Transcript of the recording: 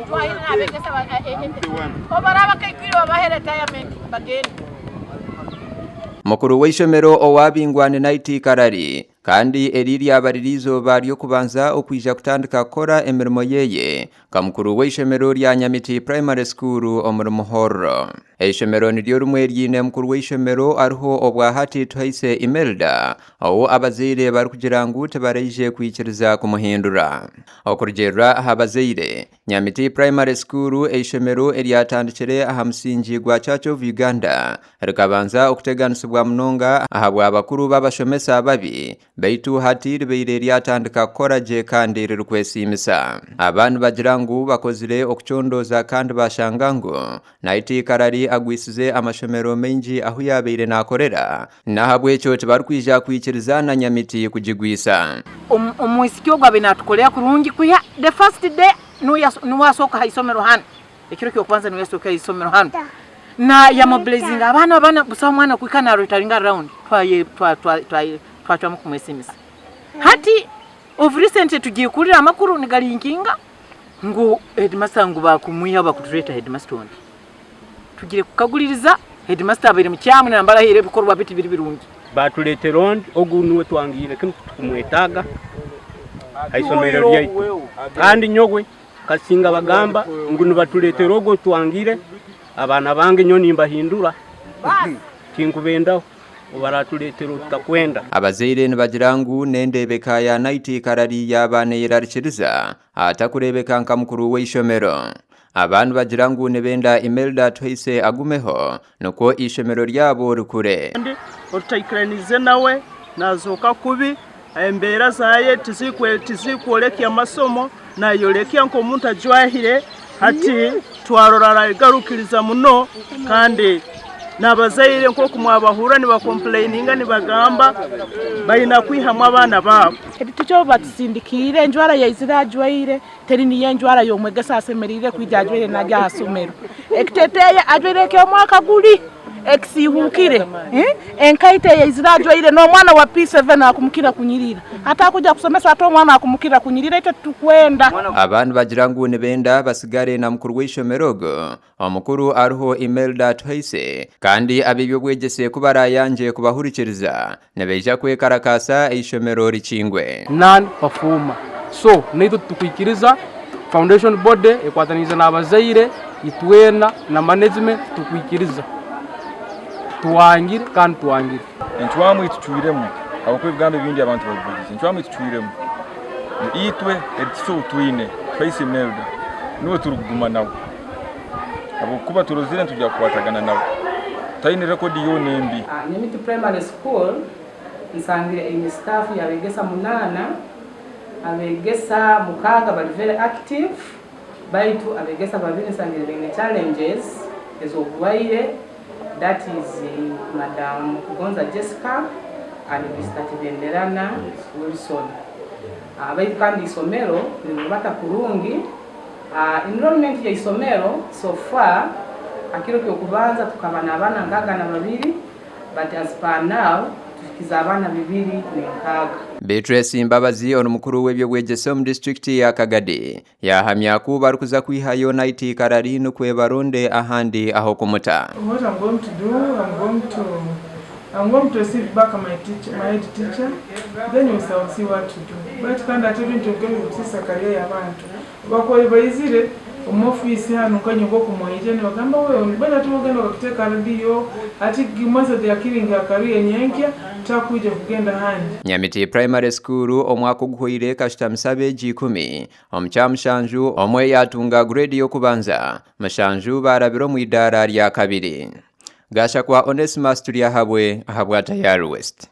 Ajwahire n'abegesa obu baraaba bakaikwire babahe retirement bagende. Mukuru w'eishomero owaabingwa ni Night Karari kandi eri ryaba riri eizooba ry'okubanza okwija kutandika kukora emirimo ye nka mukuru w'eishomero rya Nyamiti Primary School omuri Muhorro. Eishomero niryo rimwe ryine mukuru w'eishomero ariho obwahati Tuhaise Imelda ou abazaire barikugira ngu tibaraije kwikiriza kumuhindura. Okurugiirira aha bazaire, Nyamiti Primary School eishomero eryatandikire aha musingi gwa Church of Uganda rikabanza okuteganisibwa munonga ahabwa bakuru b'abashomesa babi beitu hati ribaire ryatandika kukora gye kandi ririkwesiimisa. Aba nibagira ngu bakozire okucondooza kandi bashanga ngu Night Karari agwisize amashomero maingi ahu yaabaire naakorera n'ahabw'ekyo tibarikwija kwikiriza na Nyamiti kugigwisa. Omwisiki ogu abaire natukorera kurungi kwiha the first day niwe asooka aha isomero hanu, ekiro ky'okubanza niwe yasooka aha isomero hanu na yamobilizinga abaana abaana busaho mwana okwikara narotaringa around twacwamu kumwesimisa. Hati of recent tugiye kuhurira amakuru nigarinkinga Ngu headmaster ngu bakumwihaho bakutureeta headmaster ondi. Tugire kukaguririza headmaster abaire mukyamu nambara ahaire ebikorwa bye tibiri birungi. Batureetera ondi ogu niwe twangiire kimu titukumwetaaga aha isomero ryaitu. Kandi nyowe kasinga bagamba ngu nibatureetera ogu otwangire abaana bange nyowe nimbahindura tinkubendaho. Obaratureetera otutakwenda. Abazaire nibagira ngu n'endeebeka ya Night Karari yaaba neyerarikiriza atakureebeka nka mukuru w'eishomero. Aba nibagira ngu nibenda Imelda Atuhaise agumeho nikwo eishomero ryabo rikure. Kandi otutaikiraniize nawe naazooka kubi, embeera zaaye tizikworekya masomo, nayorekya nk'omuntu ajwahire hati twarora aragarukiriza muno kandi n'abazaire nk'oku mwabahurra nibakompureyininga nibagamba baina kwihamu abaana baabo. Hedi ticha obu batusindikiire enjwara yaizire ajwaire teri niyo enjwara y'omwegesa asemeriire kwija ajwaire nagya aha somero. Ekiteteeyi ajwaire eky'omwaka guri ekisiihuukire, enkaito eyaizire ajwaire n'omwana wa P7 akumukira kunyirira. Hati akwija kusomesa ata omwana akumukira kunyirira itwe titukwenda. Aba nibagira ngu nibenda batsigare na mukuru w'eishomero ogu, omukuru ariho Imelda Atuhaise kandi ab'eby'obwegyese ku baraayangye kubahurikiriza nibaija kwekarakaasa eishomero rikingwe. Non performer so naitwe titukwikiriza foundation body ekwataniize n'abazaire itwena na management titukwikiriza twangire kandi twangire. Encwamu ei tucwiremu, ahabw'okuba ebigambo ebindi abantu babihuriize, encwamu ei tucwiremu ngu itwe eritiisa ou twine, Faith Imelda, niwe turikuguma nawe ahabw'okuba turozire nitwija kukwatagana nawe, taine rekodi yoona embi. Nyamiti Primary School nsangire eine staff y'abegesa munaana, abegesa mukaaga bari very active baitu abegesa babiri nsangire baine challenges ez'oburwaire that is Madam Kugonza Jessica and Mister Tibenderana Wilson. Baitu kandi isomero nirirubata kurungi. Enrollment y'eisomero so far hakiro ky'okubanza tukaba n'abaana 62 but as per now tuhikize abaana 206. Beatrice Mbabazi ori mukuru w'eby'obwegyese omu disiturikiti ya Kagadi yaahamya ku barikuza kwihayo Night Karari nikwo baronde ahandi ah'okumuta. What I'm going to do, I'm going to I'm going to receive back my teacher, my head teacher, then we shall see what to do. But kandi ate ebintu nk'ebi bikusiisa career y'abantu. Bakubaire baizire omu ofiisi hanu nkanye nk'oku mwaija nibagamba wewe beitu hati wagenda okakiteeka aha rediyo hati most they are killing her career nyenkya takwija kugenda ahandi. Nyamiti Primary School omwaka oguhweire ekashutamisa abeegi ikumi omu kyamushanju, omwe yaatunga gureedi y'okubanza, mushanju baarabire omu idaara rya kabiri. Gashakwa Onesmus Turyahabwe ahabwa Tayari West.